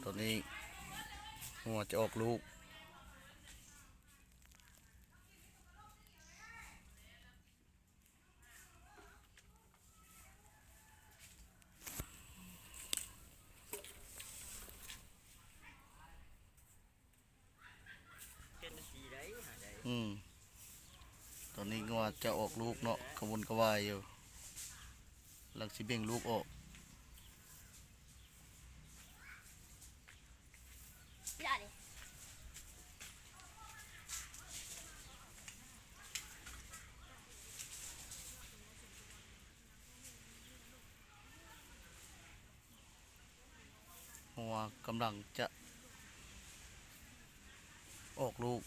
ອນນີ້ງົວຈະອອກລູກ. ເປັນສີໃດຫາໃດ. ອືມ ຕອນນີ້ງົວຈະອອກລູກເນາະ ກະວົນກະວາຍຢູ່ ກຳລັງຊິເບັ່ງລູກອອກ. ງົວກຳລັງຈະອອກລູກ.